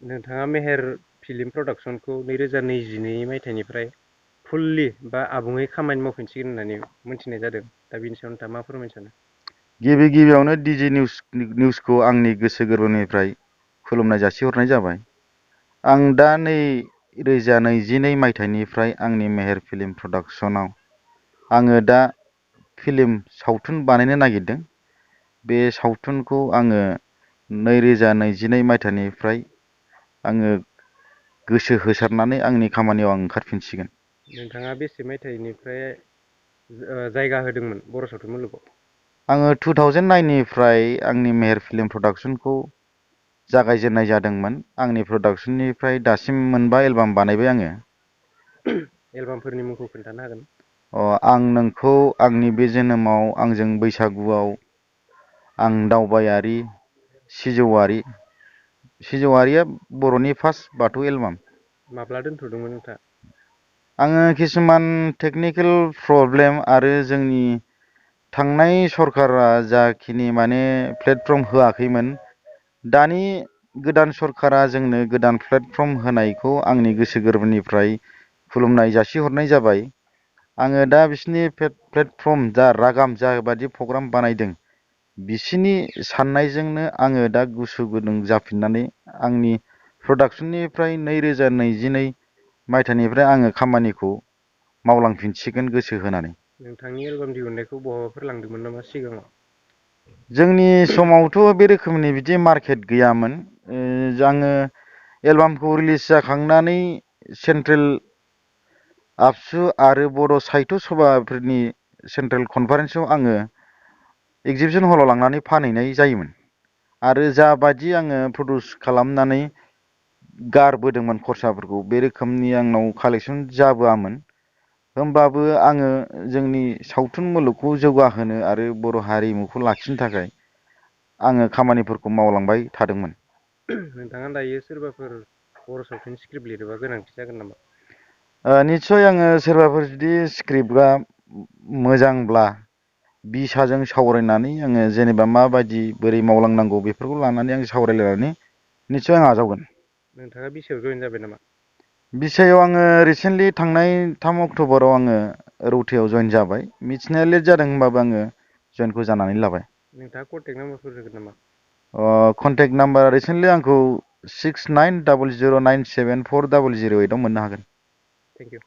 नोंथाङा मेहेर फिल्म प्रडाक्सनखौ 2022 मायथाइनिफ्राय फुल्लि बा आबुङै खामानि मावफिनसिगोन होननानै मोनथिनाय जादों। दा बेनि सायाव नोंथाङा मा फोरमायनो सानो? गिबियावनो डिजि निउसखौ आंनि गोसो गोरबोनिफ्राय खुलुमनाय जासिहरनाय जाबाय। आं दा 2022 मायथाइनिफ्राय आंनि मेहेर फिल्म प्रडाक्सनाव आङो दा फिल्म सावथुन बानायनो नागिरदों। बे सावथुनखौ आङो 2022 मायथाइनिफ्राय आङो गोसो होसारनानै आंनि खामानियाव आं ओंखारफिनसिगोन। नोंथाङा बेसे मायथाइनिफ्राय जायगा होदोंमोन बर' सावथुन मुलुगाव? आङो 2009 निफ्राय आंनि मेहेर फिल्म प्रडाक्सनखौ जागायजेननाय जादोंमोन। आंनि प्रडाक्सननिफ्राय दासिम मोनबा एलबाम बानायबाय आङो। एलबामफोरनि मुंखौ खोन्थानो हागोन? आं नोंखौ, आंनि बे जोनोमाव, आंजों बैसागुआव, आं दावबायारि, सिजौआरिया बर'नि फार्स्ट बाथौ एलबाम। माब्ला दोनथ'दोंमोन नोंथाङा? आङो किसुमान टेकनिकेल प्रब्लेम आरो जोंनि थांनाय सरकारा जाखिनि प्लेटफर्म होआखैमोन, दानि गोदान सरकारा जोंनो गोदान प्लेटफर्म होनायखौ आंनि गोसो गोरबोनिफ्राय खुलुमनाय जासिहरनाय जाबाय। आङो दा बिसिनि प्लेटफर्म रागाम जाबादि प्रग्राम बानायदों, बिसिनि साननायजोंनो आङो दा गोसो गुदुं जाफिननानै आंनि प्रडाक्सननिफ्राय 2022 मायथाइनिफ्राय आङो खामानिखौ मावलांफिनसिगोन गोसो होनानै। नोंथांनि एलबाम दिहुननायखौ बहाबाफोर लांदोंमोन नामा सिगाङाव? जोंनि समावथ' बे रोखोमनि बिदि मार्केट गैयामोन। आङो एलबामखौ रिलिज जाखांनानै सेन्ट्रेल आबसु आरो बर' साहित्य सभाफोरनि सेन्ट्रेल कनफारेन्सआव आङो एगजिबिसन हलाव लांनानै फानहैनाय जायोमोन। आरो जाबादि आङो प्रडिउस खालामनानै गारबोदोंमोन खरसाफोरखौ, बे रोखोमनि आंनाव कालेक्सन जाबोआमोन। होमबाबो आङो जोंनि सावथुन मुलुगखौ जौगाहोनो आरो बर' हारिमुखौ लाखिनो थाखाय आङो खामानिफोरखौ मावलांबाय थादोंमोन। नोंथाङा दायो सोरबाफोर बर' सावथुन स्क्रिप्ट लिरोबा गोनांथि जागोन नामा? निस्सय, आङो सोरबाफोर जुदि स्क्रिप्टआ मोजांब्ला बिसाजों सावरायनानै आङो जेनेबा माबायदि बोरै मावलांनांगौ बेफोरखौ लानानै आं सावरायलायनानै निस्सय आं आजावगोन। नोंथाङा बिसायाव जयेन जाबाय नामा? बिसायाव आङो रिसेन्टलि थांनाय 3 अक्ट'बराव आङो रौतायाव जयेन जाबाय। मिथिनाया लेट जादों, होनबाबो आङो जयेनखौ जानानै लाबाय। नोंथाङा कन्टेक्ट नाम्बारफोर होगोन नामा? कन्टेक्ट नाम्बारा रिसेन्टलि आंखौ 6900974008 आव मोननो हागोन। Thank you.